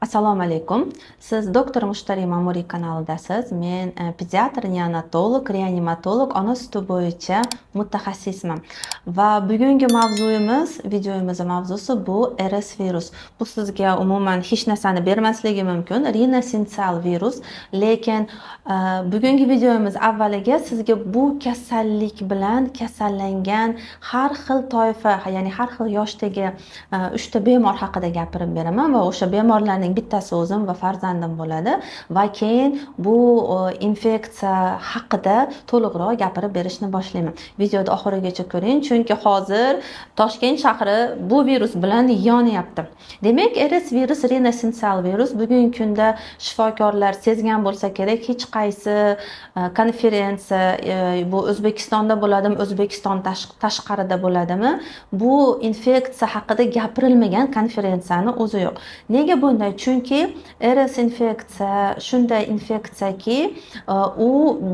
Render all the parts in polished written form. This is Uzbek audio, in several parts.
Assalomu alaykum. Siz doktor Mushtariy Ma'muriy kanalidasiz. Men pediatr, neonatolog, reanimatolog, ona suti bo'yicha mutaxassisman. Va bugungi mavzuyimiz, videomiz mavzusi bu RS virus. Bu sizga umuman hech narsani bermasligi mumkin, rinosinsial virus, lekin bugungi videomiz avvaliga sizga bu kasallik bilan kasallangan har xil toifa, ya'ni har xil yoshdagi 3 ta bemor haqida gapirib beraman va o'sha bemorlarning bittasi o'zim va farzandim bo'ladi va keyin bu infeksiya haqida to'liqroq gapirib berishni boshlayman. Videoni oxirigacha ko'ring, chunki hozir Toshkent shahri bu virus bilan yonyapti. Demak, RS virus rinosinsial virus bugungi kunda shifokorlar sezgan bo'lsa kerak, hech qaysi konferensiya bu O'zbekistonda bo'ladimi, O'zbekiston tashqarida bo'ladimi, bu infeksiya haqida gapirilmagan konferensiyani o'zi yo'q. Nega bunday? Chunki RS infeksiya shunday infeksiyaki, u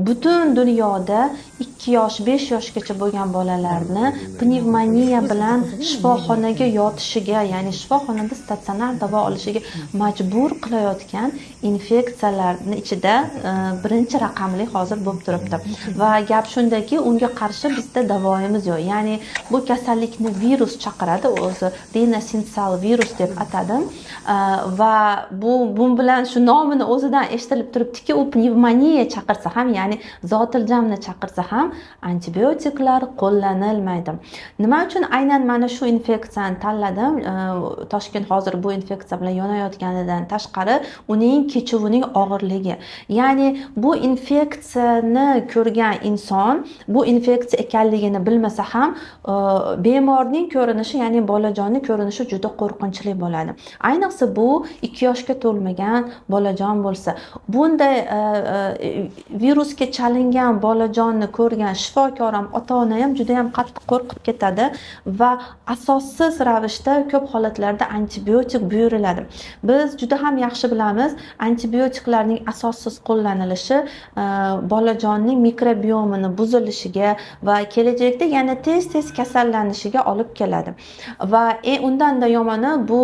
butun dunyoda 2 yosh, 5 yoshgacha bo'lgan bolalarni pnevmoniya bilan shifoxonaga yotishiga, ya'ni shifoxonada statsionar davo olishiga majbur qilayotgan infeksiyalarning ichida birinchi raqamli hozir bo'lib turibdi. Va gap shundaki, unga qarshi bizda davoimiz yo'q. Ya'ni bu kasallikni virus chaqiradi, o'zi rinosinsial virus deb atadim. Va bu bilan shu nomini o'zidan eshitilib turibdiki, u pnevmoniya chaqirsa ham, ya'ni zotiljamni chaqirsa ham antibiotiklar qo'llanilmaydi. Nima uchun aynan mana shu infeksiyani tanladim? Toshkent hozir bu infeksiya bilan yonayotganidan tashqari uning kechuvining og'irligi. Ya'ni bu infeksiyani ko'rgan inson bu infeksiya ekanligini bilmasa ham bemorning ko'rinishi, ya'ni bolajonning ko'rinishi juda qo'rqinchli bo'ladi. Ayniqsa bu 2 yoshga to'lmagan bolajon bo'lsa, bunday virusga chalingan bolajonni ko'rgan shifokor ham, ota-ona ham juda ham qattiq qo'rqib ketadi va asossiz ravishda ko'p holatlarda antibiotik buyuriladi. Biz juda ham yaxshi bilamiz, antibiotiklarning asossiz qo'llanilishi bolajonning mikrobiomini buzilishiga va kelajakda yana tez-tez kasallanishiga olib keladi. Va undan-da yomoni bu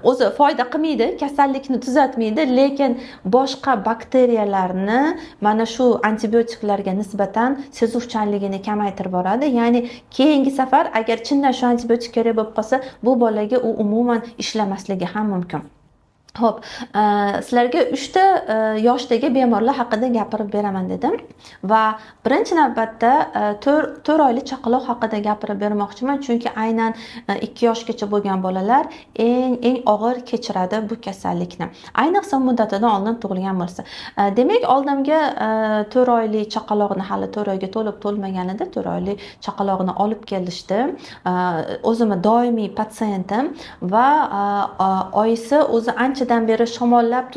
o'zi foyda qilmaydi, kasallikni tuzatmaydi, lekin boshqa bakteriyalarni mana shu antibiotiklarga nisbatan sezuvchanligini kamaytirib boradi. Ya'ni keyingi safar agar chindan shu antibiotik kerak bo'lib qolsa, bu bolaga u umuman ishlamasligi ham mumkin. Xo'p, sizlarga 3 ta yoshdagi bemorlar haqida gapirib beraman dedim va birinchi navbatda 4 oylik chaqaloq haqida gapirib bermoqchiman, chunki aynan 2 yoshgacha bo'lgan bolalar eng og'ir kechiradi bu kasallikni. Ayniqsa muddatidan oldin tug'ilgan bo'lsa. Demak, oldimga 4 oylik chaqaloqni, hali 4 oyga to'lib to'lmaganida 4 oylik chaqaloqni olib kelishdi. O'zimni doimiy patsientim va oyisi o'zi ancha beri shamollab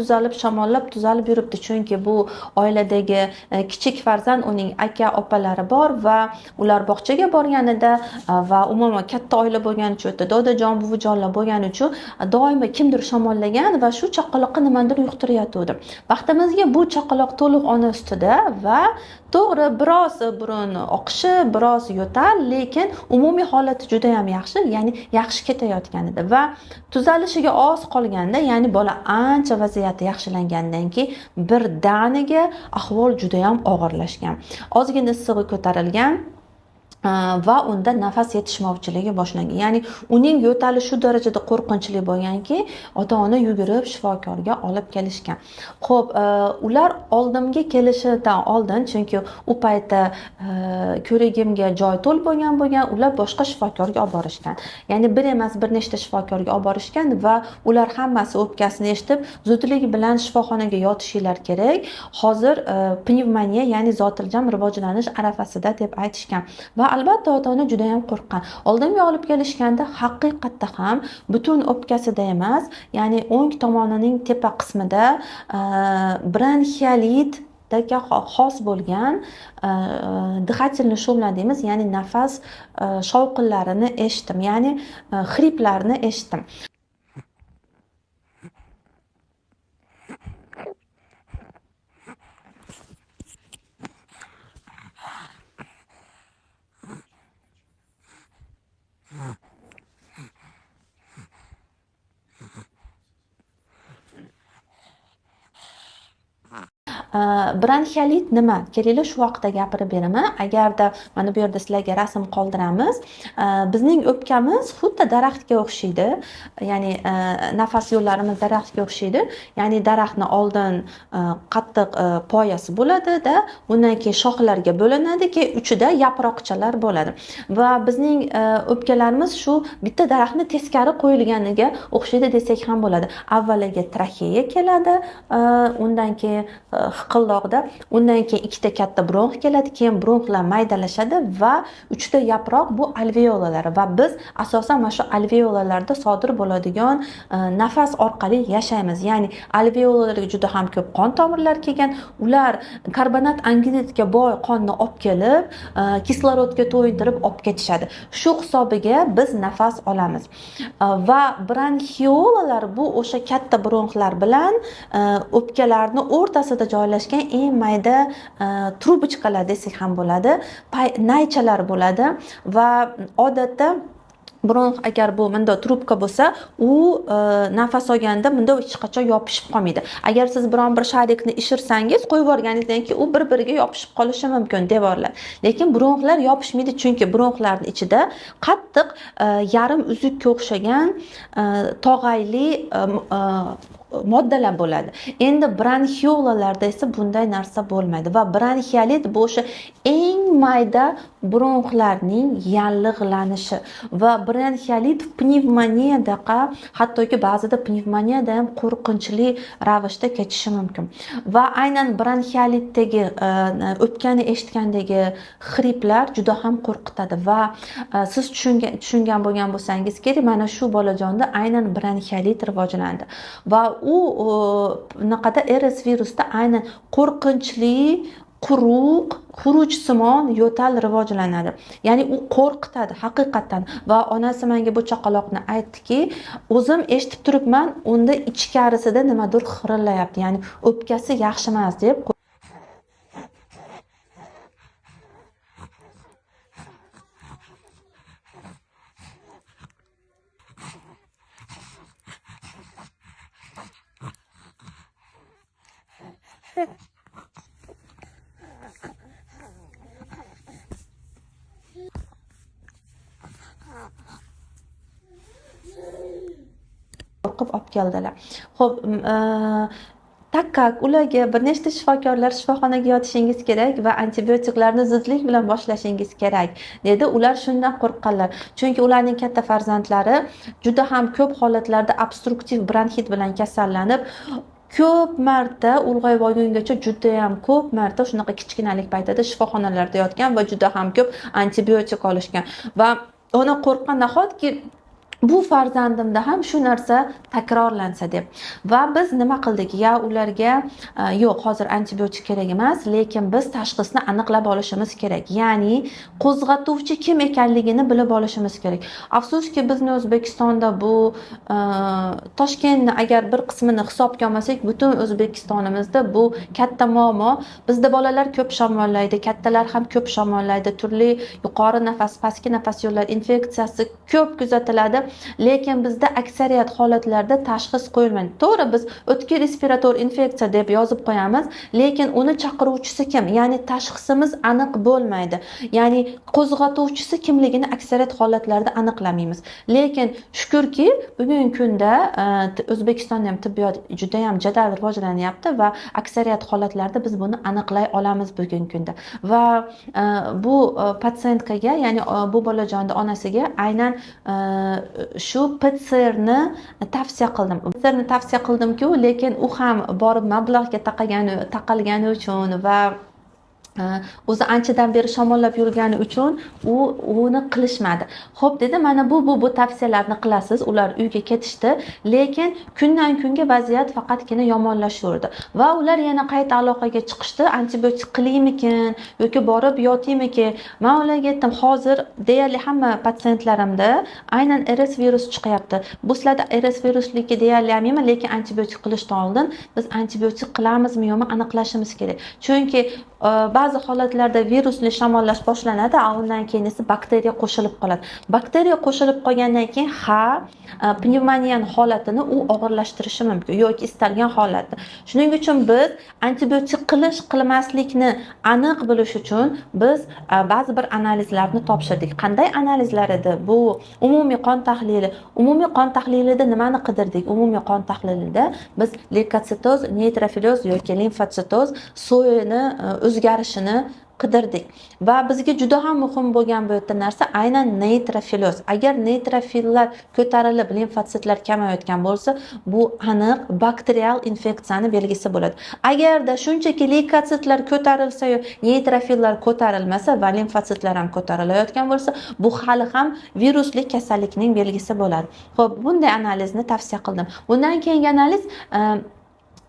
tuzalib yuribdi, chunki bu oiladagi kichik farzand, uning aka opalari bor va ular bog'chaga borganida va umuman katta oila bo'lgani uchun, dodajon, buvijonlar bo'lgani uchun doimo kimdir shamollagan va shu chaqaloqqa nimadir yuqtirayotgandi. Baxtimizga bu chaqaloq to'liq ona ustida va to'g'ri biroz burun oqishi, biroz yo'tal, lekin umumiy holati juda ham yaxshi, ya'ni yaxshi ketayotgan edi va tuzalishiga oz qolganda, ya'ni bola ancha vaziyati yaxshilangandan keyin birdaniga ahvol juda ham og'irlashgan. Ozgina issig'i ko'tarilgan va unda nafas yetishmovchiligi boshlangan. Ya'ni uning yo'tali shu darajada qo'rqinchli bo'lganki, ota-ona yugurib shifokorga olib kelishgan. Xo'p, ular oldimga kelishidan oldin, chunki u paytda ko'rigimga joy to'l bo'lgan, ular boshqa shifokorga olib borishgan. Ya'ni bir emas, bir nechta shifokorga olib borishgan va ular hammasi o'pkasini eshitib, zudlik bilan shifoxonaga yotishinglar kerak. Hozir pnevmoniya, ya'ni zotiljam rivojlanish arafasida deb aytishgan. Va albatta ota-ona juda ham qo'rqqan. Oldimga olib kelishganda haqiqatda ham butun o'pkasida emas, ya'ni o'ng tomonining tepa qismida bronxiolitga xos bo'lgan дыхательный шумlar deymiz, ya'ni nafas shovqinlarini eshitdim, ya'ni xriplarni eshitdim. Bronxiolit nima? Kelinglar shu vaqtda gapirib beraman. Agarda mana bu yerda sizlarga rasm qoldiramiz. Bizning o'pkamiz xuddi daraxtga o'xshaydi. Ya'ni nafas yo'llarimiz daraxtga o'xshaydi. Ya'ni daraxtni oldin qattiq poyasi bo'ladi-da, undan keyin shoxlarga bo'linadi, keyin uchida yaproqchalar bo'ladi. Va bizning o'pkalarimiz shu bitta daraxtni teskari qo'yilganiga o'xshaydi desak ham bo'ladi. Avvaliga traxeya keladi, undan keyin hiqildoqda, undan keyin ikkita katta bronx keladi, keyin bronxlar maydalashadi va uchta yaproq bu alveolalar va biz asosan mana shu alveolalarda sodir bo'ladigan nafas orqali yashaymiz. Ya'ni alveolalarga juda ham ko'p qon tomirlar kelgan, ular karbonat angidridga boy qonni olib kelib, kislorodga to'yintirib olib ketishadi. Shu hisobiga biz nafas olamiz. Va bronxiolalar bu o'sha katta bronxlar bilan o'pkalarni o'rtasida joylashgan eng mayda trubochkalar desak ham bo'ladi, naychalar bo'ladi va odatda bronx agar bu bunda trubka bo'lsa, u nafas olganda bunda hech qachon yopishib qolmaydi. Agar siz biron bir sharikni ishirsangiz, qo'yib yuborganingizdan keyin u bir-biriga yopishib qolishi mumkin devorlar. Lekin bronxlar yopishmaydi, chunki bronxlarning ichida qattiq yarim uzukka o'xshagan tog'ayli moddalar bo'ladi. Endi bronxiolalarda esa bunday narsa bo'lmaydi va bronxiolit bu o'sha eng mayda bronxlarning yallig'lanishi va bronxiolit pnevmoniyadaqa, hattoki ba'zida pnevmoniyada ham qo'rqinchli ravishda kechishi mumkin. Va aynan bronxiolitdagi o'pkani eshitgandagi xriplar juda ham qo'rqitadi va siz tushungan bo'lgan bo'lsangiz kerak, mana shu bolajonda aynan bronxiolit rivojlandi va u unaqada RS virusda aynan qo'rqinchli quruq, xurujsimon yo'tal rivojlanadi. Ya'ni u qo'rqitadi haqiqatan. Va onasi menga bu chaqaloqni aytdiki, o'zim eshitib turibman, unda ichkarisida nimadir xirillayapti, ya'ni o'pkasi yaxshi emas deb. Qo'rqib olib keldilar. Xo'p, tak как ularga bir nechta shifokorlar shifoxonaga yotishingiz kerak va antibiotiklarni zudlik bilan boshlashingiz kerak dedi. Ular shundan qo'rqqanlar. Chunki ularning katta farzandlari juda ham ko'p holatlarda obstruktiv bronxit bilan kasallanib, ko'p marta ulg'ayib olgungacha juda ham ko'p marta shunaqa kichkinalik paytida shifoxonalarda yotgan va juda ham ko'p antibiotik olishgan. Va ona qo'rqqan, nahotki bu farzandimda ham shu narsa takrorlansa deb. Va biz nima qildik? Ya ularga yo'q, hozir antibiotik kerak emas, lekin biz tashxisni aniqlab olishimiz kerak. Ya'ni qo'zg'atuvchi kim ekanligini bilib olishimiz kerak. Afsuski, bizni O'zbekistonda bu Toshkentni agar bir qismini hisobga olmasak, butun O'zbekistonimizda bu katta muammo. Bizda bolalar ko'p shamollaydi, kattalar ham ko'p shamollaydi. Turli yuqori nafas, pastki nafas yo'llari infeksiyasi ko'p kuzatiladi. Lekin bizda aksariyat holatlarda tashxis qo'yilmaydi. To'g'ri, biz o'tkir respirator infeksiya deb yozib qo'yamiz, lekin uni chaqiruvchisi kim? Ya'ni tashxisimiz aniq bo'lmaydi. Ya'ni qo'zg'atuvchisi kimligini aksariyat holatlarda aniqlamaymiz. Lekin shukurki, bugungi kunda O'zbekistonda ham tibbiyot juda ham jadal rivojlanyapti va aksariyat holatlarda biz buni aniqlay olamiz bugungi kunda. Va bu patsientkaga, ya'ni bu bolajonni onasiga aynan shu PCRni tavsiya qildim. PCRni tavsiya qildimku, lekin u ham borib mablag'ga taqalgani uchun va o'zi anchadan beri shamollab yurgani uchun u uni qilishmadi. Xo'p dedi, mana bu tavsiyalarni qilasiz. Ular uyga ketishdi, lekin kundan kunga vaziyat faqatgina yomonlashaverdi va ular yana qayta aloqaga chiqishdi. Antibiotik qilaymikin yoki borib yotaymikin? Men ularga aytdim, hozir deyarli hamma patsientlarimda aynan RS virus chiqyapti. Bu sizlarda RS virusligi deyarli amayman, lekin antibiotik qilishdan oldin biz antibiotik qilamizmi yo'qmi aniqlashimiz kerak. Chunki Ba'zi holatlarda virusli shamollash boshlanadi, undan keyin esa bakteriya qo'shilib qoladi. Bakteriya qo'shilib qolgandan keyin pnevmoniyaning holatini u og'irlashtirishi mumkin yoki istalgan holatda. Shuning uchun biz antibiotik qilish qilmaslikni aniq bilish uchun biz ba'zi bir analizlarni topshirdik. Qanday analizlar edi? Bu umumiy qon tahlili. Umumiy qon tahlilida nimani qidirdik? Umumiy qon tahlilida biz leykotsitoz, neytrofiloz yoki limfotsitoz so'yini o'zgarishini qidirdik. Va bizga juda ham muhim bo'lgan bu yerda narsa aynan neytrofiloz. Agar neytrofillar ko'tarilib, limfotsitlar kamayotgan bo'lsa, bu aniq bakterial infeksiyani belgisi bo'ladi. Agarda shunchaki leykotsitlar ko'tarilsa-yu, neytrofillar ko'tarilmasa va limfotsitlar ham ko'tarilayotgan bo'lsa, bu hali ham virusli kasallikning belgisi bo'ladi. Xo'p, bunday analizni tavsiya qildim. Bundan keyingi analiz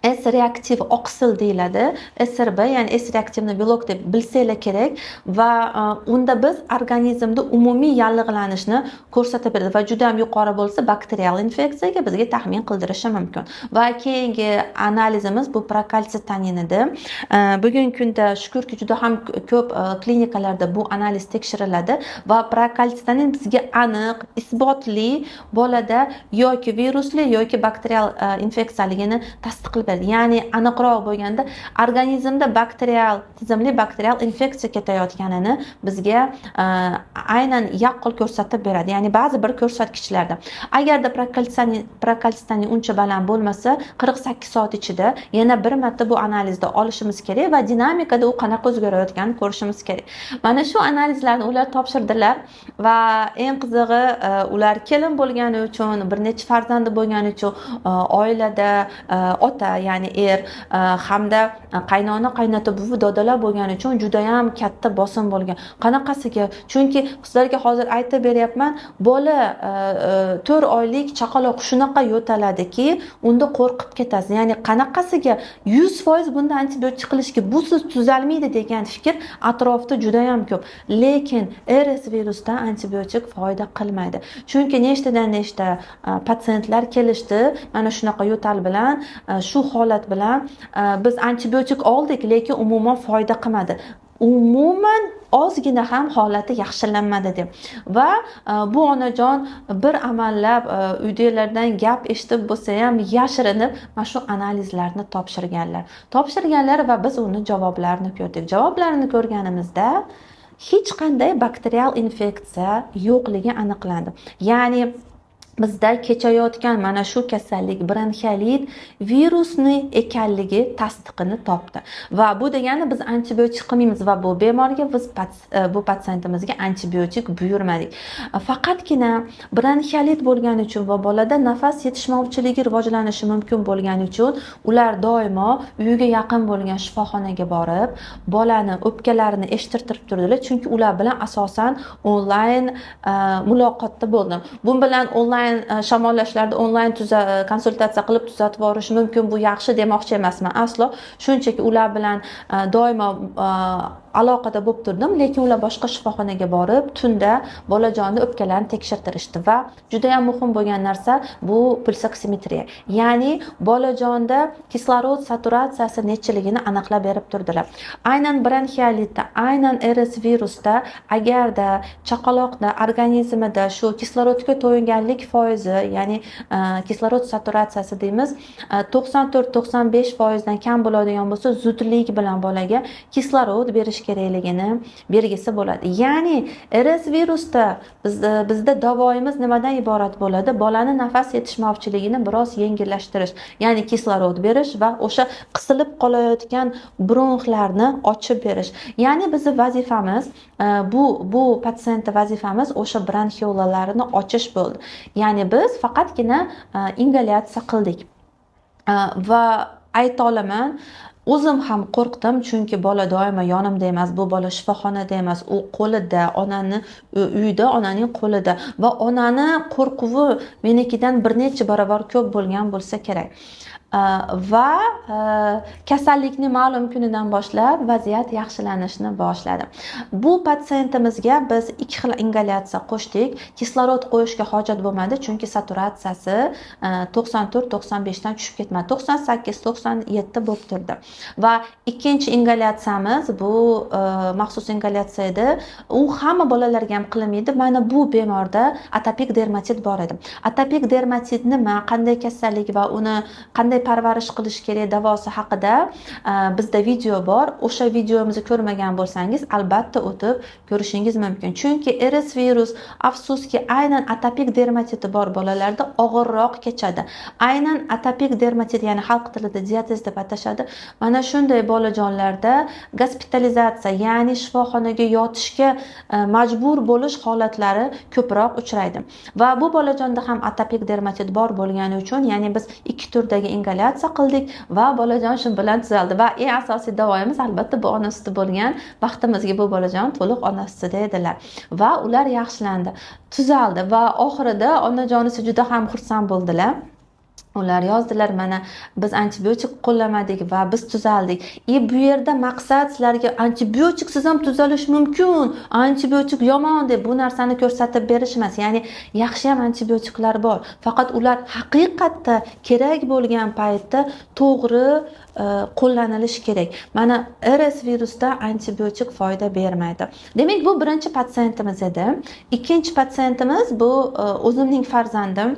S reaktiv oqsil deyiladi. SRB, ya'ni S reaktivni belok deb bilsanglar kerak va unda biz organizmda umumiy yallig'lanishni ko'rsatib beradi va juda ham yuqori bo'lsa bakterial infeksiyaga bizga taxmin qildirishi mumkin. Va keyingi analizimiz bu prokalsitonin edi. Bugungi kunda shukurki juda ham ko'p klinikalarda bu analiz tekshiriladi va prokalsitonin bizga aniq, isbotli bolada yoki virusli yoki bakterial infeksiyaligini tasdiqlab beradi. Ya'ni aniqroq bo'lganda organizmda bakterial, tizimli bakterial infeksiya ketayotganini bizga aynan yaqqol ko'rsatib beradi. Ya'ni ba'zi bir ko'rsatkichlarda. Agarda prokalsitonin uncha baland bo'lmasa, 48 soat ichida yana bir marta bu analizni olishimiz kerak va dinamikada u qanaqa o'zgarayotganini ko'rishimiz kerak. Mana shu analizlarni ular topshirdilar va eng qizig'i ular kelin bo'lgani uchun, bir necha farzandi bo'lgani uchun oilada ota, ya'ni er hamda qaynona, qaynota, buvi, dodalar bo'lgani uchun juda ham katta bosim bo'lgan. Qanaqasiga? Chunki sizlarga hozir aytib beryapman, bola 4 oylik chaqaloq shunaqa yo'taladiki, unda qo'rqib ketasiz. Ya'ni qanaqasiga 100% bunda antibiotik qilishga busiz tuzalmaydi degan fikr atrofda juda ham ko'p. Lekin RS virusdan antibiotik foyda qilmaydi. Chunki nechtadan nechta patsientlar kelishdi mana shunaqa yo'tal bilan, shu holat bilan biz antibiotik oldik, lekin umuman foyda qilmadi. Umuman ozgina ham holati yaxshilanmadi deb. Va bu onajon bir amallab uydagilardan gap eshitib bo'lsa ham yashirinib mana shu analizlarni topshirganlar. Topshirganlar va biz uni javoblarini ko'rdik. Javoblarini ko'rganimizda hech qanday bakterial infeksiya yo'qligi aniqlandi. Ya'ni bizda kechayotgan mana shu kasallik bronxiolit virusni ekanligi tasdiqini topdi. Va bu degani biz antibiotik qilmaymiz va bu bemorga biz bu patsientimizga antibiotik buyurmadik. Faqatgina bronxiolit bo'lgani uchun va bolada nafas yetishmovchiligi rivojlanishi mumkin bo'lgani uchun ular doimo uyiga yaqin bo'lgan shifoxonaga borib, bolani o'pkalarini eshittirib turdilar, chunki ular bilan asosan onlayn muloqotda bo'ldim. Bu bilan onlayn shamollashlarda onlayn konsultatsiya qilib tuzatib yuborish mumkin, bu yaxshi demoqchi emasman aslo. Shunchaki ular bilan doimo aloqada bo'lib turdim, lekin ular boshqa shifoxonaga borib tunda bolajonni o'pkalarini tekshirtirishdi va juda ham muhim bo'lgan narsa bu pulsoksimetriya, ya'ni bolajonda kislorod saturatsiyasi nechiligini aniqlab berib turdilar. Aynan bronxiolitda, aynan RS virusda agarda chaqaloqda organizmida shu kislorodga to'yinganlik foizi, ya'ni kislorod saturatsiyasi deymiz, 94-95% dan kam bo'ladigan bo'lsa, zudlik bilan bolaga kislorod berish kerakligini belgisi bo'ladi. Ya'ni RS virusda bizda davoimiz nimadan iborat bo'ladi? Bolani nafas yetishmovchiligini biroz yengillashtirish, ya'ni kislorod berish va o'sha qisilib qolayotgan bronxlarni ochib berish. Ya'ni bizning vazifamiz bu patsientning vazifamiz o'sha bronxiolalarni ochish bo'ldi. Ya'ni biz faqatgina ingalyatsiya qildik. Va ayta olaman, o'zim ham qo'rqdim, chunki bola doimo yonimda emas, bu bola shifoxonada emas, u qo'lida, onani uyida, onaning qo'lida va onani qo'rquvi menikidan bir necha barobar ko'p bo'lgan bo'lsa kerak. Va kasallikni ma'lum kunidan boshlab vaziyat yaxshilanishni boshladi. Bu patsientimizga biz 2 xil ingalyatsiya qo'shdik. Kislorod qo'yishga hojat bo'lmadi, chunki saturatsiyasi 94-95 dan tushib ketmadi. 98-97 bo'lib turdi. Va ikkinchi ingalyatsiyamiz bu maxsus ingalyatsiya edi. U hamma bolalarga ham qilinmaydi. Mana bu bemorda atopik dermatit bor edi. Atopik dermatit nima, qanday kasallik va uni qanday parvarish qilish kerak, davosi haqida bizda video bor. O'sha videomizni ko'rmagan bo'lsangiz, albatta o'tib ko'rishingiz mumkin. Chunki RS virus afsuski aynan atopik dermatiti bor bolalarda og'irroq kechadi. Aynan atopik dermatit, ya'ni xalq tilida diatez deb atashadi. Mana shunday bolajonlarda gospitalizatsiya, ya'ni shifoxonaga yotishga majbur bo'lish holatlari ko'proq uchraydi. Va bu bolajonda ham atopik dermatit bor bo'lgani uchun, ya'ni biz 2 turdagi ingalyatsiya qildik va bolajon shu bilan tuzaldi. Va eng asosiy davoimiz albatta bu ona suti bo'lgan. Baxtimizga bu bolajon to'liq ona sutida edilar va ular yaxshilandi, tuzaldi va oxirida onajonisi juda ham xursand bo'ldilar. Ular yozdilar, mana biz antibiotik qo'llamadik va biz tuzaldik. Bu yerda maqsad sizlarga antibiotiksiz ham tuzalish mumkin, antibiotik yomon deb bu narsani ko'rsatib berish emas. Ya'ni yaxshi ham antibiotiklar bor, faqat ular haqiqatda kerak bo'lgan paytda to'g'ri qo'llanilishi kerak. Mana RS virusda antibiotik foyda bermaydi. Demak, bu birinchi patsientimiz edi. Ikkinchi patsientimiz bu o'zimning farzandim.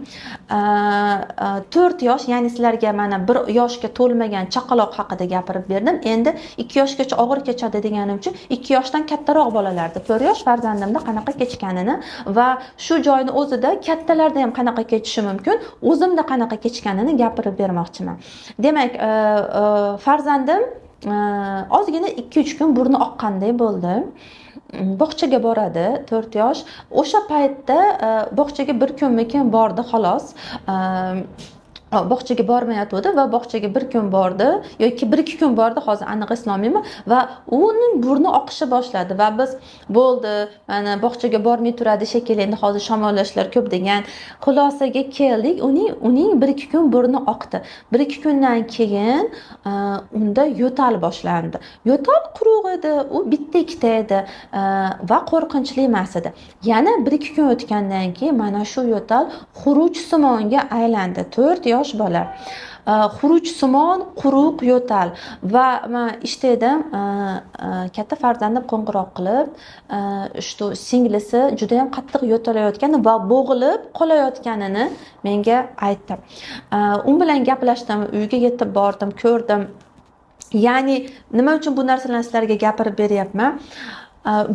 4 yosh, ya'ni sizlarga mana 1 yoshga to'lmagan chaqaloq haqida gapirib berdim. Endi 2 yoshgacha og'ir kechadi deganim uchun 2 yoshdan kattaroq bolalarda 4 yosh farzandimda qanaqa kechganini va shu joyni o'zida kattalarda ham qanaqa kechishi mumkin, o'zimda qanaqa kechganini gapirib bermoqchiman. Demak, farzandim ozgina 2-3 kun burni oqqanday bo'ldi. Bog'chaga boradi, 4 yosh. O'sha paytda bog'chaga bir kunmikin bordi xolos. Bog'chaga bormayotgandi va bog'chaga bir kun bordi yoki 1-2 kun bordi, hozir aniq eslolmayman, va uning burni oqisha boshladi va biz bo'ldi, mana bog'chaga bormay turadi shekilli, endi hozir shamollashlar ko'p degan xulosaga keldik. Uning 1-2 kun burni oqdi. 1-2 kundan keyin unda yo'tal boshlandi. Yo'tal quruq edi, u bitta-ikkita edi va qo'rqinchli emas edi. Yana 1-2 kun o'tgandan keyin mana shu yo'tal xuruj simonga aylandi. 4 yosh bola. Xuruj simon quruq yo'tal. Va men ishda edim, katta farzandim qo'ng'iroq qilib, shu singlisi juda ham qattiq yo'talayotgani va bo'g'ilib qolayotganini menga aytdi. U bilan gaplashdim, uyga yetib bordim, ko'rdim. Ya'ni nima uchun bu narsalarni sizlarga gapirib beryapman?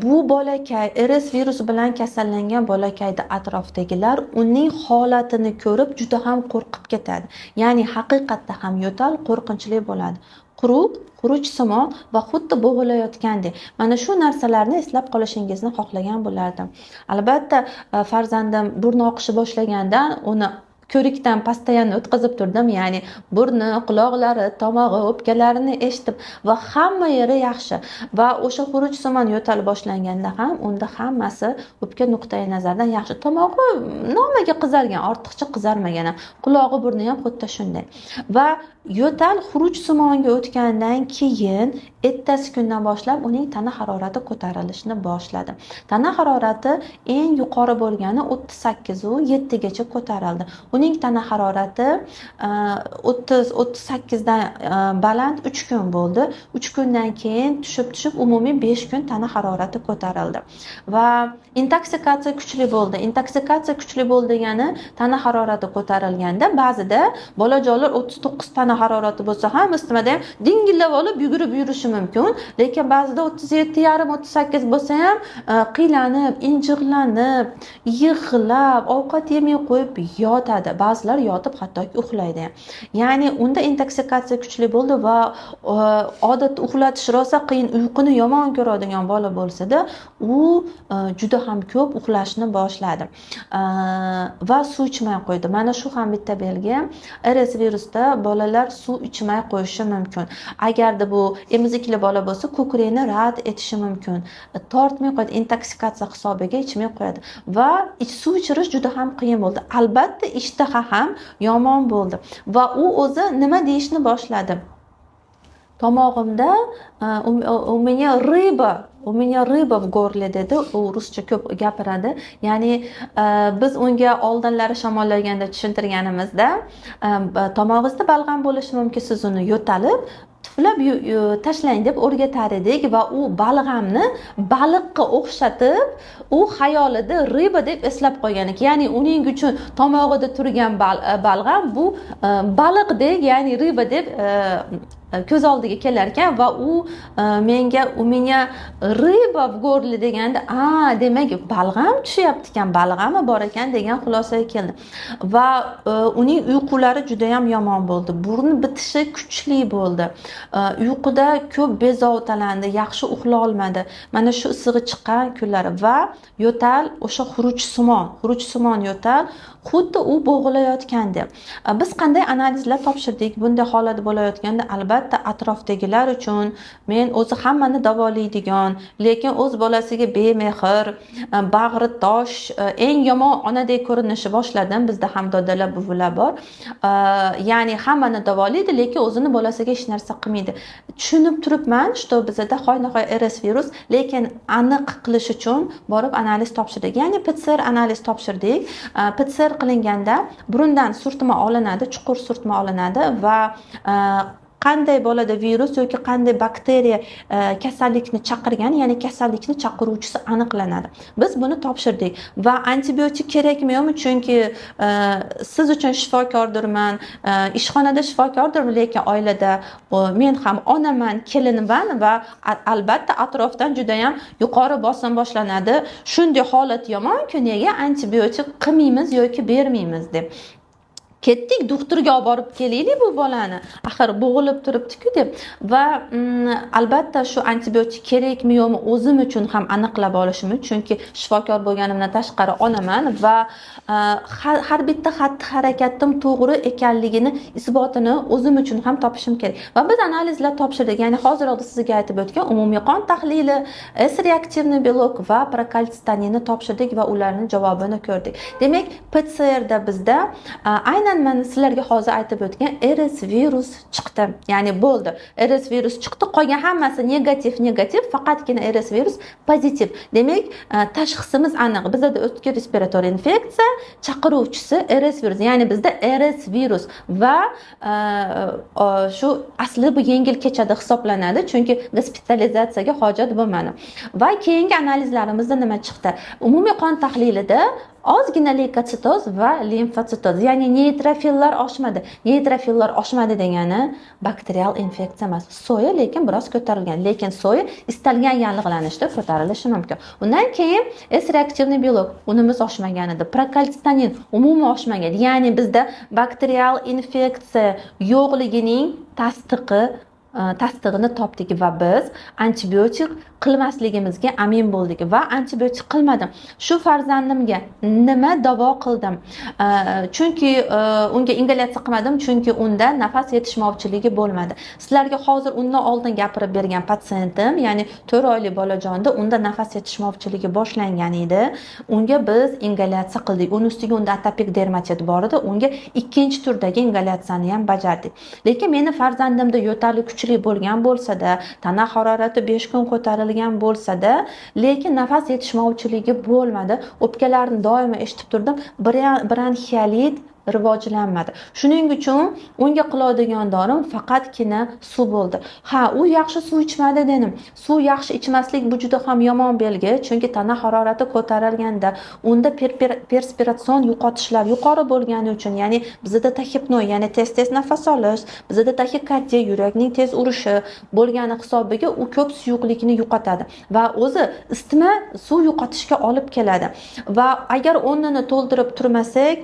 Bu bolakay RS virusi bilan kasallangan bolakayni atrofdagilar uning holatini ko'rib juda ham qo'rqib ketadi. Ya'ni haqiqatda ham yo'tal qo'rqinchli bo'ladi. Quruq, xuruj simon va xuddi bo'g'ilayotgandek. Mana shu narsalarni eslab qolishingizni xohlagan bo'lardim. Albatta, farzandim burni oqishi boshlagandan uni ko'rikdan постоянно o'tkazib turdim, ya'ni burni, quloqlari, tomog'i, o'pkalarini eshitib va hamma yeri yaxshi. Va o'sha xuruj simon yo'tal boshlanganda ham unda hammasi o'pka nuqtai nazaridan yaxshi. Tomog'i nomiga qizargan, ortiqcha qizarmagan ham, qulog'i, burni ham xuddi shunday. Va yo'tal xuruj simonga o'tgandan keyin ertasi kundan boshlab uning tana harorati ko'tarilishni boshladi. Tana harorati eng yuqori bo'lgani 38.7 gacha ko'tarildi. Uning tana harorati 30-38 dan baland 3 kun bo'ldi. 3 kundan keyin tushib umumiy 5 kun tana harorati ko'tarildi. Va intoksikatsiya kuchli bo'ldi. Intoksikatsiya kuchli bo'ldi degani tana harorati ko'tarilganda ba'zida bolajonlar 39 tana harorati bo'lsa ham isitmada ham dingillab olib yugurib yurishi mumkin, lekin ba'zida 37.5, 38 bo'lsa ham qiylanib, injiqlanib, yig'lab, ovqat yemay qo'yib yotadi. Ba'zilar yotib hattoki uxlaydi ham. Ya'ni unda intoksikatsiya kuchli bo'ldi va odatda uxlatish rosa qiyin, uyquni yomon ko'radigan bola bo'lsa-da, u juda ham ko'p uxlashni boshladi. Va suv ichmay qo'ydi. Mana shu ham bitta belgi. RS virusda bolalar suv ichmay qo'yishi mumkin. Agarda bu emizikli bola bo'lsa, ko'krakni rad etishi mumkin. Tortmay qo'yadi, intoksikatsiya hisobiga ichmay qo'yadi va suv ichirish juda ham qiyin bo'ldi. Albatta ishtaha ham yomon bo'ldi va u o'zi nima deyishni boshladi. Tomog'imda у меня рыба, у меня рыба в горле dedi. U ruscha ko'p gapiradi. Ya'ni biz unga oldinlari shamollaganda tushuntirganimizda, tomog'ingizda balg'am bo'lishi mumkin, siz uni yo'talib Tuflab tashlang deb o'rgatar edik va u balg'amni baliqqa o'xshatib, u xayolida рыба deb eslab qolgan ekan. Ya'ni uning uchun tomog'ida turgan balg'am bu baliqdek, ya'ni рыба deb ko'z oldiga kelar ekan va u menga "У меня рыба в горле" deganda, a, demak, balg'am tushyapti ekan, balg'ami bor ekan degan xulosaga keldim. Va uning uyqulari juda yam yomon bo'ldi, burni bitishi kuchli bo'ldi, uyquda ko'p bezovtalandi, yaxshi uxlolmadi mana shu issig'i chiqqan kunlari. Va yo'tal o'sha xuruchsimon yo'tal, xuddi u bo'g'ilayotgandek. Biz qanday analizlar topshirdik bunday holat bo'layotganda? Albatta, atrofdagilar uchun men o'zi hammani davolaydigan, lekin o'z bolasiga bemehr, bag'ri tosh, eng yomon onadek ko'rinishni boshladim. Bizda ham dodalar, buvilar bor, ya'ni hammani davolaydi, lekin o'zini bolasiga hech narsa qilmaydi. Tushunib turibman, что bizada hoynahoy RS virus, lekin aniq qilish uchun borib analiz topshirdik, ya'ni PCR analiz topshirdik. PCR qilinganda burundan surtma olinadi, chuqur surtma olinadi va qanday bolada virus yoki qanday bakteriya kasallikni chaqirgan, ya'ni kasallikni chaqiruvchisi aniqlanadi. Biz buni topshirdik va antibiotik kerakmi, yo'qmi, chunki siz uchun shifokordirman, ishxonada shifokordirman, lekin oilada men ham onaman, kelinman va albatta atrofdan judayam yuqori bosim boshlanadi: "Shunday holat yomonku, nega antibiotik qilmaymiz yoki bermaymiz?" deb. Ketdik, doktorga olib borib kelaylik bu bolani, axir bo'g'ilib turibdiku deb. Va albatta shu antibiotik kerakmi, yo'qmi, o'zim uchun ham aniqlab olishim, chunki shifokor bo'lganimdan tashqari onaman va har bitta xatti harakatim to'g'ri ekanligini isbotini o'zim uchun ham topishim kerak. Va biz analizlar topshirdik, ya'ni hozir sizga aytib o'tgan umumiy qon tahlili, С реактивный белок va prokalsitoninni topshirdik va ularni javobini ko'rdik. Demak, PCRda bizda aynan mana sizlarga hozir aytib o'tgan RS virus chiqdi, ya'ni bo'ldi, RS virus chiqdi. Qolgan hammasi negativ, negativ, faqatgina RS virus pozitiv. Demak, tashxisimiz aniq: bizada o'tkir respirator infeksiya, chaqiruvchisi RS virus, ya'ni bizda RS virus. Va shu asli bu yengil kechadi hisoblanadi, chunki gospitalizatsiyaga hojat bo'lmadi. Va keyingi analizlarimizda nima chiqdi? Umumiy qon tahlilida ozgina leykotsitoz va limfotsitoz, ya'ni neytrofillar oshmadi. Neytrofillar oshmadi degani bakterial infeksiya emas. СОЭ lekin biroz ko'tarilgan, lekin СОЭ istalgan yallig'lanishda ko'tarilishi mumkin. Undan keyin С реактивный белок, unimiz oshmagan edi, prokalsitonin umuman oshmagan, ya'ni bizda bakterial infeksiya yo'qligining tasdig'ini topdik va biz antibiotik qilmasligimizga amin bo'ldik va antibiotik qilmadim. Shu farzandimga nima davo qildim? Chunki unga ingalyatsiya qilmadim, chunki unda nafas yetishmovchiligi bo'lmadi. Sizlarga hozir undan oldin gapirib bergan patsientim, ya'ni 4 oylik bolajonda, unda nafas yetishmovchiligi boshlangan edi, unga biz ingalyatsiya qildik. Uni ustiga unda atopik dermatit bor edi, unga ikkinchi turdagi ingalyatsiyani ham bajardik. Lekin meni farzandimda yo'tali kuchli bo'lgan bo'lsada, tana harorati 5 kun ko'tarilgan bo'lsada, lekin nafas yetishmovchiligi bo'lmadi. O'pkalarini doimo eshitib turdim, bronxiolit rivojlanmadi. Shuning uchun unga qiladigan dorim faqatgina suv bo'ldi. Ha, u yaxshi suv ichmadi dedim. Suv yaxshi ichmaslik bu juda ham yomon belgi, chunki tana harorati ko'tarilganda unda perspiratsion yo'qotishlar yuqori bo'lgani uchun, ya'ni bizada taxipnoe, ya'ni tez tez nafas olish, bizada taxikardiya, yurakning tez urishi bo'lgani hisobiga u ko'p suyuqlikni yo'qotadi va o'zi isitma suv yo'qotishga olib keladi. Va agar o'rnini to'ldirib turmasak,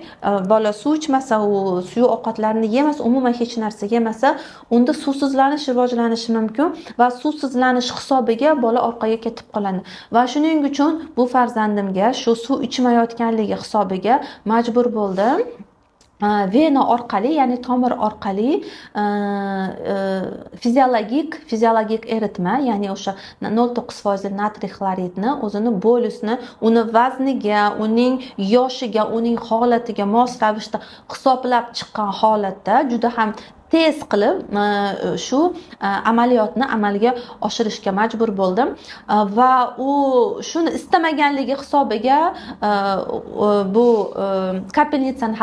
bola suv ichmasa, u suyuq ovqatlarni yemasa, umuman hech narsa yemasa, unda suvsizlanish rivojlanishi mumkin va suvsizlanish hisobiga bola orqaga ketib qoladi. Va shuning uchun bu farzandimga shu suv ichmayotganligi hisobiga majbur bo'ldim vena orqali, ya'ni tomir orqali fiziologik eritma, ya'ni o'sha 0,9 foizli natriy xloridni o'zini bolusni uni vazniga, uning yoshiga, uning holatiga mos ravishda hisoblab chiqqan holatda juda ham Tez qilib shu amaliyotni amalga oshirishga majbur bo'ldim va u shuni istamaganligi hisobiga bu капельница ni,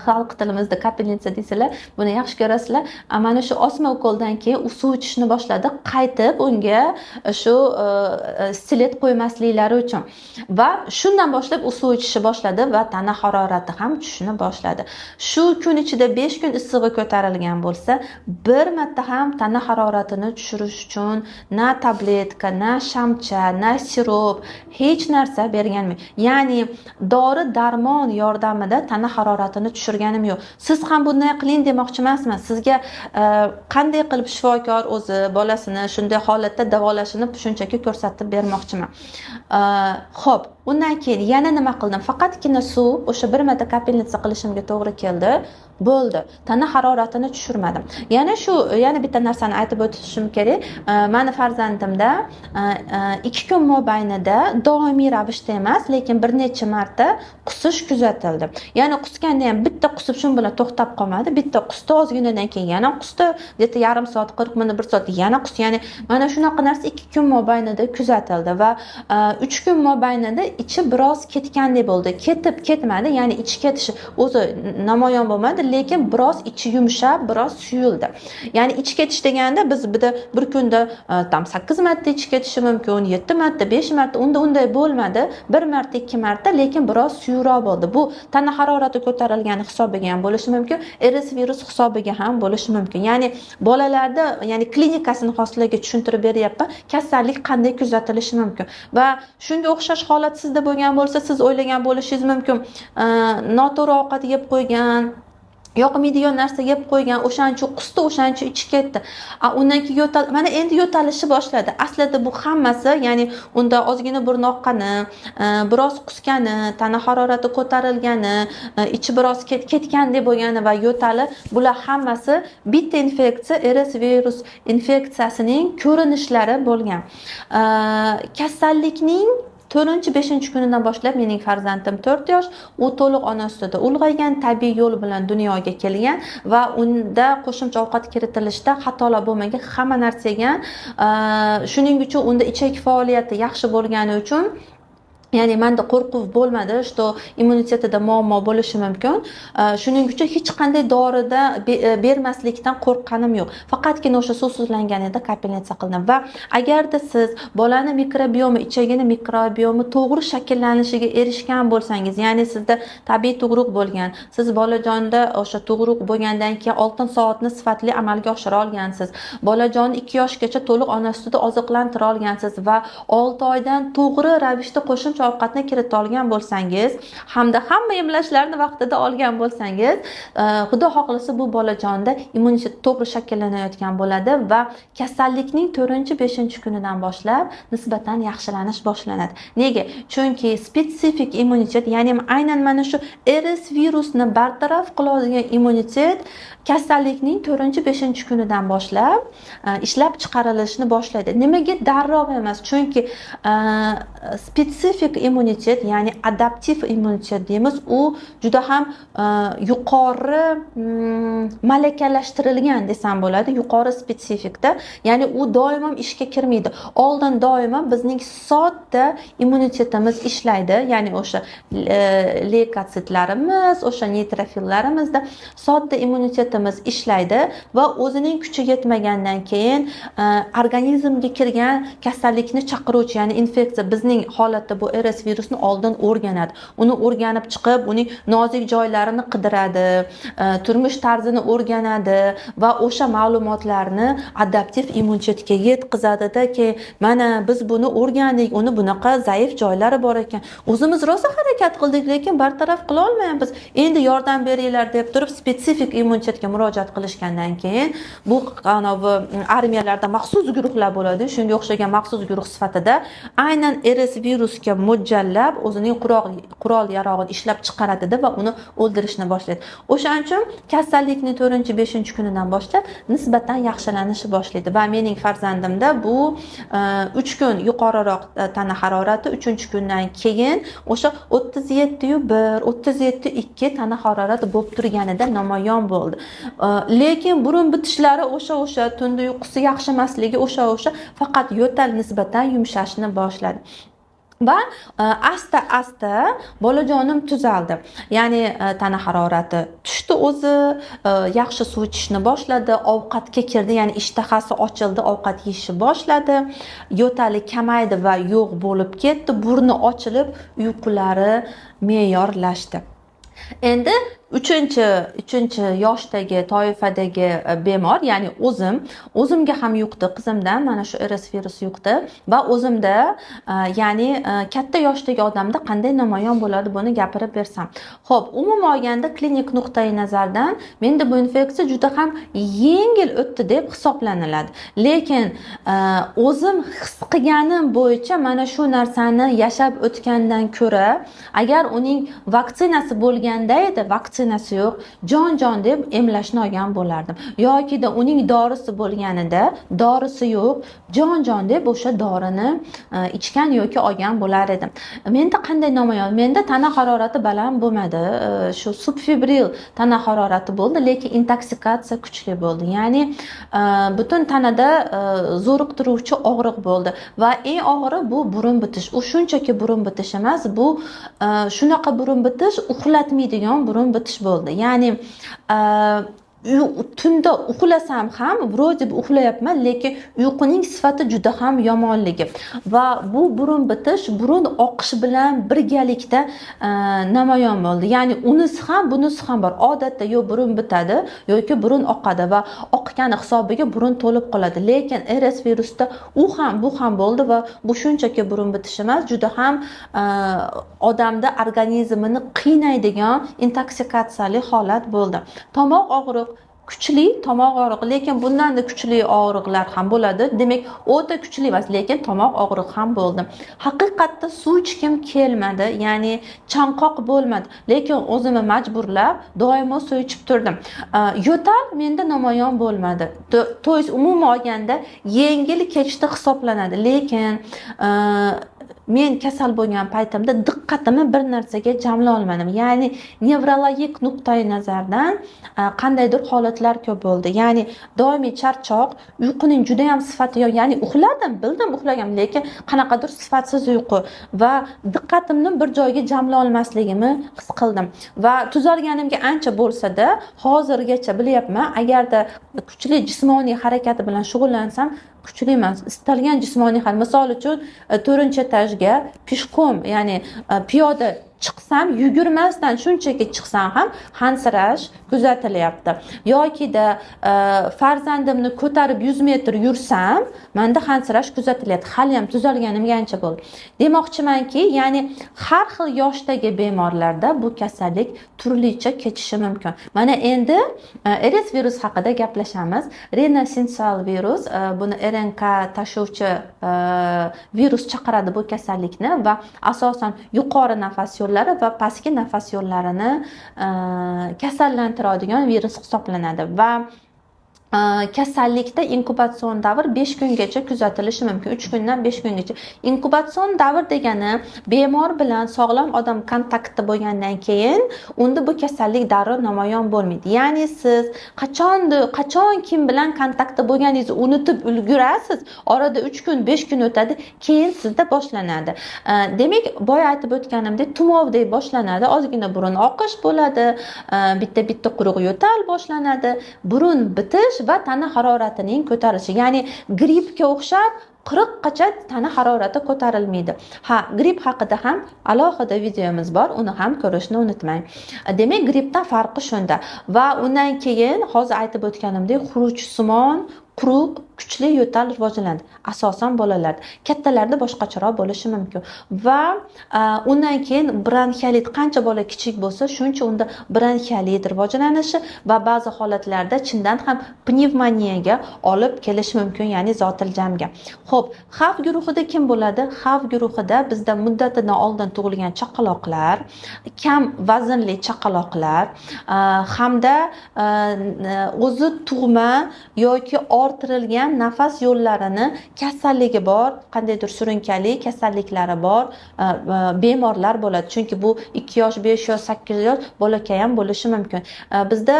xalq tilimizda капельница deysizlar, buni yaxshi ko'rasizlar, mana shu osma ukoldan keyin u suv ichishni boshladi, qaytib unga shu stilet qo'ymasliklari uchun. Va shundan boshlab u suv ichishni boshladi va tana harorati ham tushishni boshladi. Shu kun ichida 5 kun issig'i ko'tarilgan bo'lsa, bir marta ham tana haroratini tushirish uchun na tabletka, na shamcha, na sirop, hech narsa berganman. Ya'ni dori darmon yordamida tana haroratini tushirganim yo'q. Siz ham bunday qiling demoqchi emasman. Sizga qanday qilib shifokor o'zi bolasini shunday holatda davolashini shunchaki ko'rsatib bermoqchiman. Xo'p, undan keyin yana nima qildim? Faqatgina suv, o'sha bir marta капельница qilishimga to'g'ri keldi. Bo'ldi. Tana haroratini tushirmadim. Yana shu, yana bitta narsani aytib o'tishim kerak. Mani farzandimda 2 kun mobaynida doimiy ravishda emas, lekin bir necha marta qusish kuzatildi. Ya'ni qusganda ham bitta qusib shu bilan to'xtab qolmadi. Bitta qusdi, ozginadan keyin yana qusdi, где-то yarim soat, 40 minut, 1 soat yana qusdi. Ya'ni mana shunaqa narsa 2 kun mobaynida kuzatildi va 3 kun mobaynida ichi biroz ketgandek bo'ldi. Ketib ketmadi, ya'ni ichi ketishi o'zi namoyon bo'lmadi, lekin biroz ichi yumshab, biroz suyuldi. Ya'ni ichi ketish deganda biz bir kunda tam 8 marta ichi ketishi mumkin, 7 marta, 5 marta, unda unday bo'lmadi. 1 marta, 2 marta, lekin biroz suyuqroq bo'ldi. Bu tana harorati ko'tarilgani hisobiga ham bo'lishi mumkin, RS virus hisobiga ham bo'lishi mumkin. Ya'ni bolalarda, ya'ni klinikasini hozir tushuntirib beryapman, kasallik qanday kuzatilishi mumkin. Va shunga o'xshash holat sizda bo'lgan bo'lsa, siz o'ylagan bo'lishingiz mumkin, noto'g'ri ovqat yeb qo'ygan, yoqmaydigan narsa yeb qo'ygan, o'shaning uchun qusdi, o'shaning uchun ichi ketdi. Undan keyin yo'tal, mana endi yo'talishi boshladi. Aslida bu hammasi, ya'ni unda ozgina burni oqqani, biroz qusgani, tana harorati ko'tarilgani, ichi biroz ketgandek bo'lgani va yo'tali, bular hammasi bitta infeksiya, RS virus infeksiyasining ko'rinishlari bo'lgan. Kasallikning 4-5 kunidan boshlab mening farzandim 4 yosh, u to'liq ona sutida ulg'aygan, tabiiy yo'l bilan dunyoga kelgan va unda qo'shimcha ovqat kiritilishda xatolar bo'lmagan, hamma narsa yegan. Shuning uchun unda ichak faoliyati yaxshi bo'lgani uchun, ya'ni manda qo'rquv bo'lmadi, что immunitetida muammo bo'lishi mumkin. Shuning uchun hech qanday dorida bermaslikdan qo'rqqanim yo'q. Faqatgina o'sha suvsizlanganida капельница qildim. Va agarda siz bolani mikrobiomi, ichagini mikrobiomi to'g'ri shakllanishiga erishgan bo'lsangiz, ya'ni sizda tabiiy tug'ruq bo'lgan, siz bolajonda o'sha tug'ruq bo'lgandan keyin oltin soatni sifatli amalga oshira olgansiz, bolajonni 2 yoshgacha to'liq ona sutida oziqlantira olgansiz va 6 oydan to'g'ri ravishda qo'shimcha ovqatni kirita olgan bo'lsangiz hamda hamma emlashlarni vaqtida olgan bo'lsangiz, xudo xohlasa, bu bolajonda immunitet to'g'ri shakllanayotgan bo'ladi va kasallikning 4-5 kunidan boshlab nisbatan yaxshilanish boshlanadi. Nega? Chunki spetsifik immunitet, ya'ni aynan mana shu RS virusni bartaraf qiladigan immunitet kasallikning 4-5 kunidan boshlab ishlab chiqarilishni boshlaydi. Nimaga darrov emas? Chunki spetsifik immunitet, ya'ni adaptiv immunitet deymiz, u juda ham yuqori malakalashtirilgan desam bo'ladi, yuqori spetsifikda, ya'ni u doim ham ishga kirmaydi. Oldin doimo bizning sodda immunitetimiz ishlaydi, ya'ni o'sha leykotsitlarimiz, o'sha neytrofillarimizda sodda immunitetimiz ishlaydi va o'zining kuchi yetmagandan keyin organizmga kirgan kasallikni chaqiruvchi, ya'ni infeksiya, bizning holatda bu RS virusni oldin o'rganadi. Uni o'rganib chiqib, uning nozik joylarini qidiradi, turmush tarzini o'rganadi va o'sha ma'lumotlarni adaptiv immunitetga yetkazadida, keyin mana biz buni o'rgandik, uni bunaqa zaif joylari bor ekan, o'zimiz rosa harakat qildik, lekin bartaraf qila olmayapmiz, endi yordam beringlar deb turib spetsifik immunitetga murojaat qilishgandan keyin, bu anavi armiyalarda maxsus guruhlar bo'ladi, shunga o'xshagan maxsus guruh sifatida aynan RS virusga murojaat qilib, mo'ljallab o'zining qurol yarog'ini ishlab chiqaradida va uni o'ldirishni boshlaydi. O'shaning uchun kasallikni 4-5 kunidan boshlab nisbatan yaxshilanishi boshlaydi va mening farzandimda bu 3 kun yuqoriroq tana harorati, 3-kundan keyin o'sha 37,1, 37,2 tana harorati bo'lib turganida namoyon bo'ldi. Lekin burun bitishlari o'sha tunda uyqusi yaxshi emasligi o'sha, faqat yo'tal nisbatan yumshashni boshladi. Va asta-asta bolajonim tuzaldi. Ya'ni tana harorati tushdi o'zi, yaxshi suv ichishni boshladi, ovqatga kirdi, ya'ni ishtahasi ochildi, ovqat yeyishni boshladi, yo'tali kamaydi va yo'q bo'lib ketdi, burni ochilib, uyqulari me'yorlashdi. Endi uchinchi yoshdagi toifadagi bemor, ya'ni o'zimga ham yuqdi, qizimdan mana shu RS virusi yuqdi va o'zimda, ya'ni katta yoshdagi odamda qanday namoyon bo'ladi, buni gapirib bersam. Xo'p, umuman olganda klinik nuqtai nazardan menda bu infeksiya juda ham yengil o'tdi deb hisoblaniladi. Lekin o'zim his qilganim bo'yicha mana shu narsani yashab o'tgandan ko'ra, agar uning vaksinasi bo'lganda edi, vaksinasi yo'q, jon deb emlashni olgan bo'lardim. Yokida uning dorisi bo'lganida, dorisi yo'q, jon deb o'sha dorini ichgan yoki olgan bo'lar edim. Menda qanday namoyon? Menda tana harorati baland bo'lmadi. Shu subfebril tana harorati bo'ldi, lekin intoksikatsiya kuchli bo'ldi. Ya'ni butun tanada zo'riqtiruvchi og'riq bo'ldi va eng og'iri bu burun bitish. U shunchaki burun bitish emas, bu shunaqa burun bitish, uxlatmaydigan burun bitish bo'ldi. Ya'ni tunda uxlasam ham вроде бы uxlayapman, lekin uyquning sifati juda ham yomonligi va bu burun bitish burun oqish bilan birgalikda namoyon bo'ldi. Ya'ni unisi ham bunisi ham bor. Odatda yo burun bitadi yoki burun oqadi va oqqani hisobiga burun to'lib qoladi. Lekin RS virusida u ham bu ham bo'ldi va bu shunchaki burun bitish emas, juda ham odamda organizmini qiynaydigan intoksikatsiyali holat bo'ldi. Tomoq og'riq, kuchli tomoq og'riq, lekin bundan-da kuchli og'riqlar ham bo'ladi. Demak, o'ta kuchli emas, lekin tomoq og'riq ham bo'ldi. Haqiqatda suv ichkim kelmadi, ya'ni chanqoq bo'lmadi, lekin o'zimni majburlab doimo suv ichib turdim. Yo'tal menda namoyon bo'lmadi. To есть umuman olganda yengil kechdi hisoblanadi, lekin men kasal bo'lgan paytimda diqqatimni bir narsaga jamla olmadim. Ya'ni nevrologik nuqtai nazardan qandaydir holatlar ko'p bo'ldi. Ya'ni doimiy charchoq, uyquning juda ham sifati yo'q. Ya'ni uxladim, bildim uxlagan, lekin qanaqadir sifatsiz uyqu va diqqatimni bir joyga jamla olmasligimni his qildim. Va tuzalganimga ancha bo'lsa-da, hozirgacha bilyapman, agarda kuchli jismoniy harakati bilan shug'ullansam, kuchli emas, istalgan jismoniy harakat, misol uchun 4-etajga pishqom, ya'ni piyoda chiqsam, yugurmasdan shunchaki chiqsam ham hansirash kuzatilyapti. Yokida farzandimni ko'tarib 100 metr yursam, menda hansirash kuzatilyapti. Hali ham tuzalganimga ancha bo'ldi. Demoqchimanki, ya'ni har xil yoshdagi bemorlarda bu kasallik turlicha kechishi mumkin. Mana endi RS virus haqida gaplashamiz. Rinosinsial virus, buni RNK tashuvchi virus chaqiradi bu kasallikni va asosan yuqori nafas yo'llari va pastki nafas yo'llarini kasallantiradigan virus hisoblanadi va kasallikda inkubatsion davr 5 kungacha kuzatilishi mumkin. 3 kundan 5 kungacha. Inkubatsion davr degani bemor bilan sog'lom odam kontaktda bo'lgandan keyin unda bu kasallik darrov namoyon bo'lmaydi. Ya'ni siz qachon kim bilan kontaktda bo'lganingizni unutib ulgurasiz, orada 3 kun 5 kun o'tadi, keyin sizda boshlanadi. Demak, boya aytib o'tganimdek, tumovdek boshlanadi, ozgina burun oqish bo'ladi, bitta-bitta quruq yo'tal boshlanadi, burun bitish va tana haroratining ko'tarilishi. Ya'ni grippga o'xshab 40 qacha tana harorati ko'tarilmaydi. Ha, gripp haqida ham alohida videomiz bor, uni ham ko'rishni unutmang. Demak, grippdan farqi shunda. Va undan keyin hozir aytib o'tganimdek, xuruchsimon quruq kuchli yo'tal rivojlanadi, asosan bolalarda. Kattalarda boshqacharoq bo'lishi mumkin. Va undan keyin bronxiolit, qancha bola kichik bo'lsa, shuncha unda bronxiolit rivojlanishi va ba'zi holatlarda chindan ham pnevmoniyaga olib kelishi mumkin, ya'ni zotiljamga. Xo'p, xavf guruhida kim bo'ladi? Xavf guruhida bizda muddatidan oldin tug'ilgan chaqaloqlar, kam vaznli chaqaloqlar hamda o'zi tug'ma yoki orttirilgan nafas yo'llarini kasalligi bor, qandaydir surunkali kasalliklari bor bemorlar bo'ladi. Chunki bu 2 yosh, 5 yosh, 8 yosh bolakay ham bo'lishi mumkin. Bizda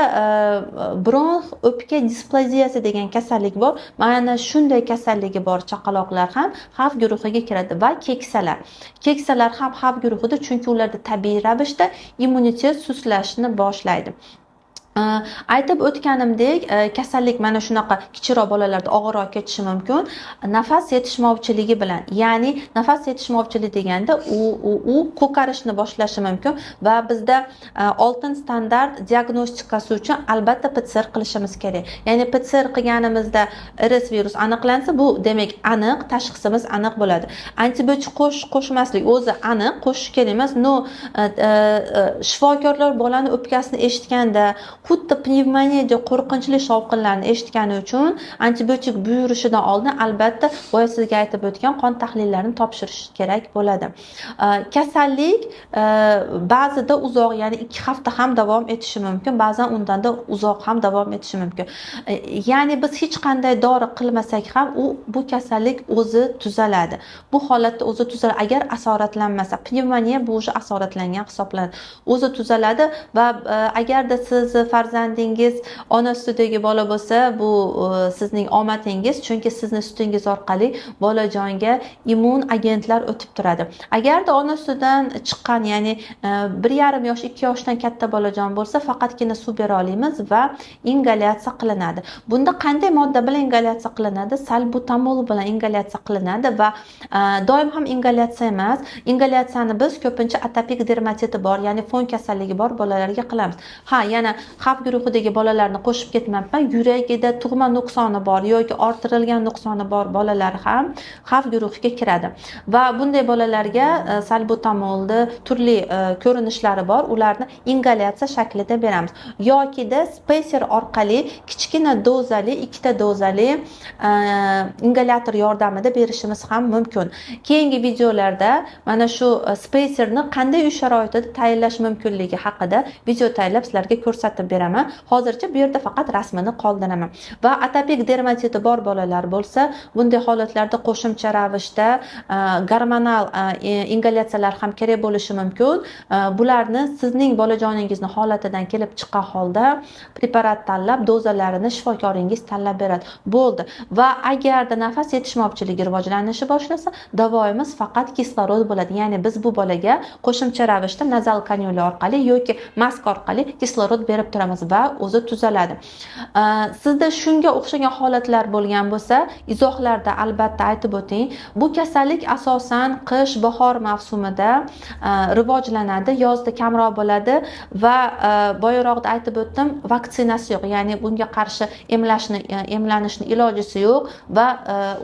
bronx o'pka displaziyasi degan kasallik bor. Mana shunday kasalligi bor chaqaloqlar ham xavf guruhiga kiradi va keksalar. Keksalar ham xavf guruhida, chunki ularda tabiiy ravishda immunitet sustlashishni boshlaydi. Aytib o'tganimdek, kasallik mana shunaqa kichikroq bolalarda og'irroq ketishi mumkin. Nafas yetishmovchiligi bilan, ya'ni nafas yetishmovchiligi deganda u ko'karishni boshlashi mumkin va bizda oltin standart diagnostikasi uchun albatta PCR qilishimiz kerak. Ya'ni PCR qilganimizda RS virus aniqlansa, bu demak aniq, tashxisimiz aniq bo'ladi. Antibiotik qo'shmaslik o'zi aniq, qo'shish kerak emas. No, shifokorlar bolani o'pkasini eshitganda xuddi pnevmoniyadek qo'rqinchli shovqinlarni eshitgani uchun antibiotik buyurishidan oldin albatta boya sizga aytib o'tgan qon tahlillarini topshirish kerak bo'ladi. Kasallik ba'zida uzoq, ya'ni 2 hafta ham davom etishi mumkin, ba'zan undanda uzoq ham davom etishi mumkin. Ya'ni biz hech qanday dori qilmasak ham bu kasallik o'zi tuzaladi. Bu holatda o'zi tuzaladi agar asoratlanmasa. Pnevmoniya bu o'sha asoratlangan hisoblanadi. O'zi tuzaladi va agarda siz farzandingiz ona sutidagi bola bo'lsa, bu sizning omadingiz, chunki sizni sutingiz orqali bolajonga immun agentlar o'tib turadi. Agarda ona sutidan chiqqan, ya'ni 1,5 yosh, 2 yoshdan katta bolajon bo'lsa, faqatgina suv bera olamiz va ingalyatsiya qilinadi. Bunda qanday modda bilan ingalyatsiya qilinadi? Salbutamol bilan ingalyatsiya qilinadi va doim ham ingalyatsiya emas. Ingalyatsiyani biz ko'pincha atopik dermatiti bor, ya'ni fon kasalligi bor bolalarga qilamiz. Ha, yana xavf guruhidagi bolalarni qo'shib ketmabman. Yuragida tug'ma nuqsoni bor yoki orttirilgan nuqsoni bor bolalar ham xavf guruhiga kiradi. Va bunday bolalarga salbutamolni turli ko'rinishlari bor, ularni ingalyatsiya shaklida beramiz. Yokida spacer orqali kichkina dozali, 2 ta dozali ingalyator yordamida berishimiz ham mumkin. Keyingi videolarda mana shu spacerni qanday uy sharoitida tayinlash mumkinligi haqida video tayinlab sizlarga ko'rsatib beraman. Hozircha bu yerda faqat rasmini qoldiraman. Va atopik dermatiti bor bolalar bo'lsa, bunday holatlarda qo'shimcha ravishda gormonal ingalyatsiyalar ham kerak bo'lishi mumkin. Bularni sizning bolajoningizni holatidan kelib chiqqan holda preparat tanlab, dozalarini shifokoringiz tanlab beradi. Bo'ldi. Va agarda nafas yetishmovchiligi rivojlanishi boshlasa, davoimiz faqat kislorod bo'ladi. Ya'ni biz bu bolaga qo'shimcha ravishda nazal kanyula orqali yoki maska orqali kislorod berib turamiz va o'zi tuzaladi. Sizda shunga o'xshagan holatlar bo'lgan bo'lsa, izohlarda albatta aytib o'ting. Bu kasallik asosan qish, bahor mavsumida rivojlanadi, yozda kamroq bo'ladi va boyaroqda aytib o'tdim, vaksinasi yo'q. Ya'ni bunga qarshi emlanishni ilojisi yo'q va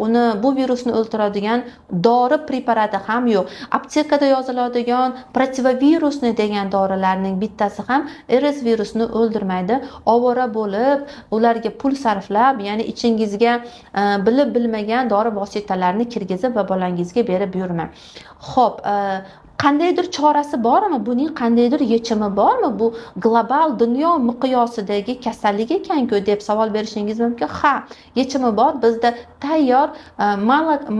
uni bu virusni o'ldiradigan dori preparati ham yo'q. Aptekada yoziladigan protivovirusni degan dorilarning bittasi ham RS virusini o'ldirmaydi. Ovora bo'lib, ularga pul sarflab, ya'ni ichingizga bilib bilmagan dori vositalarini kirgizib va bolangizga berib yurmang. Xo'p, qandaydir chorasi bormi? Buning qandaydir yechimi bormi? Bu global dunyo miqyosidagi kasallik ekan-ku deb savol berishingiz mumkin. Ha, yechimi bor. Bizda tayyor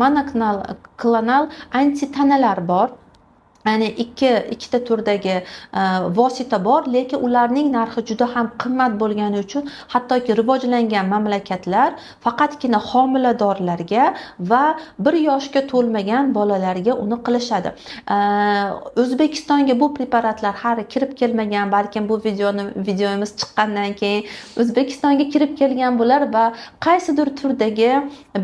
monoklonal antitanalar bor. Ya'ni ikkita turdagi vosita bor, lekin ularning narxi juda ham qimmat bo'lgani uchun hattoki rivojlangan mamlakatlar faqatgina homiladorlarga va 1 yoshga to'lmagan bolalarga uni qilishadi. O'zbekistonga bu preparatlar hali kirib kelmagan, balkim bu videomiz chiqqandan keyin O'zbekistonga kirib kelgan bo'lar va qaysidir turdagi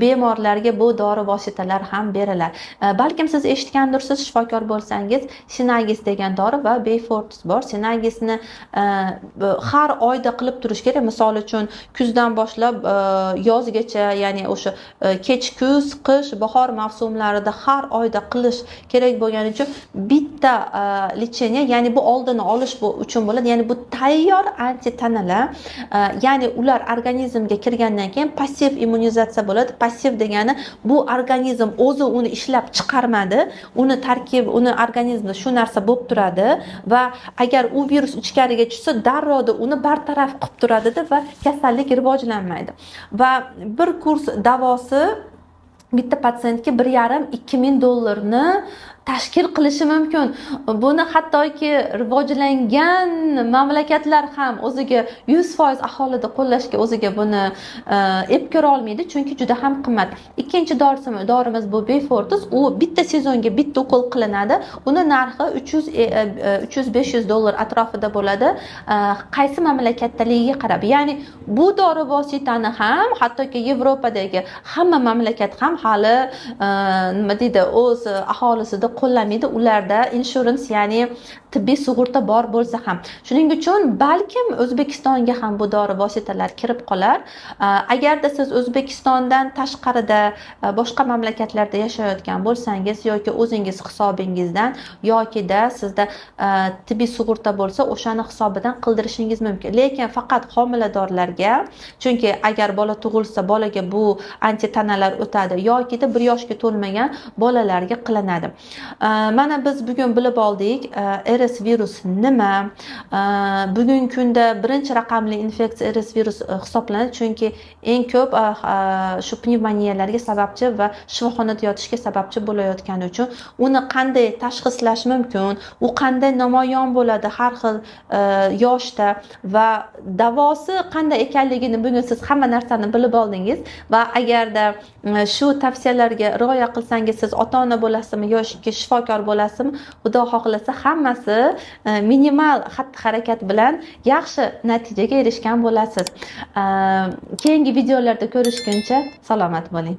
bemorlarga bu dori vositalar ham beriladi. Balkim siz eshitgandirsiz, shifokor bo'lsangiz, olsangiz, Sinagis degan dori va Beyfortus bor. Sinagisni har oyda qilib turish kerak. Misol uchun, kuzdan boshlab yozgacha, ya'ni o'sha kech kuz, qish, bahor mavsumlarida har oyda qilish kerak bo'lgani uchun bitta лечение, ya'ni bu oldini olish uchun bo'ladi. Ya'ni bu tayyor antitanalar, ya'ni ular organizmga kirgandan keyin passiv immunizatsiya bo'ladi. Passiv degani, bu organizm o'zi uni ishlab chiqarmadi, uni tarkibi, uni organizmda shu narsa bo'lib turadi va agar u virus ichkariga tushsa, darrovda uni bartaraf qilib turadida va kasallik rivojlanmaydi. Va bir kurs davosi bitta patsientga 1500-2000 dollarni tashkil qilishi mumkin. Buni hattoki rivojlangan mamlakatlar ham o'ziga 100% aholida qo'llashga o'ziga buni ep ko'ra olmaydi, chunki juda ham qimmat. Ikkinchi dorimiz bu Beyfortus. U bitta sezonga bitta ukol qilinadi. Uni narxi 300-500 dollar atrofida bo'ladi, qaysi mamlakatdaligiga qarab. Ya'ni bu dori vositani ham hattoki Yevropadagi hamma mamlakat ham hali nima deydi, o'z aholisida qo'llamaydi, ularda insurance, ya'ni tibbiy sug'urta bor bo'lsa ham. Shuning uchun balkim O'zbekistonga ham bu dori vositalar kirib qolar. Agarda siz O'zbekistondan tashqarida, boshqa mamlakatlarda yashayotgan bo'lsangiz yoki o'zingiz hisobingizdan yokida sizda tibbiy sug'urta bo'lsa, o'shani hisobidan qildirishingiz mumkin. Lekin faqat homiladorlarga, chunki agar bola tug'ilsa, bolaga bu antitanalar o'tadi yokida 1 yoshga to'lmagan bolalarga qilinadi. Mana biz bugun bilib oldik, RS virus nima. Bugungi kunda birinchi raqamli infeksiya RS virus hisoblanadi, chunki eng ko'p shu pnevmoniyalarga sababchi va shifoxonada yotishga sababchi bo'layotgani uchun. Uni qanday tashxislash mumkin, u qanday namoyon bo'ladi har xil yoshda va davosi qanday ekanligini bugun siz hamma narsani bilib oldingiz. Va agarda shu tavsiyalarga rioya qilsangiz, siz ota ona bo'lasizmi yoki shifokor bo'lasizmi, xudo xohlasa, hammasi minimal xatti harakat bilan yaxshi natijaga erishgan bo'lasiz. Keyingi videolarda ko'rishguncha salomat bo'ling.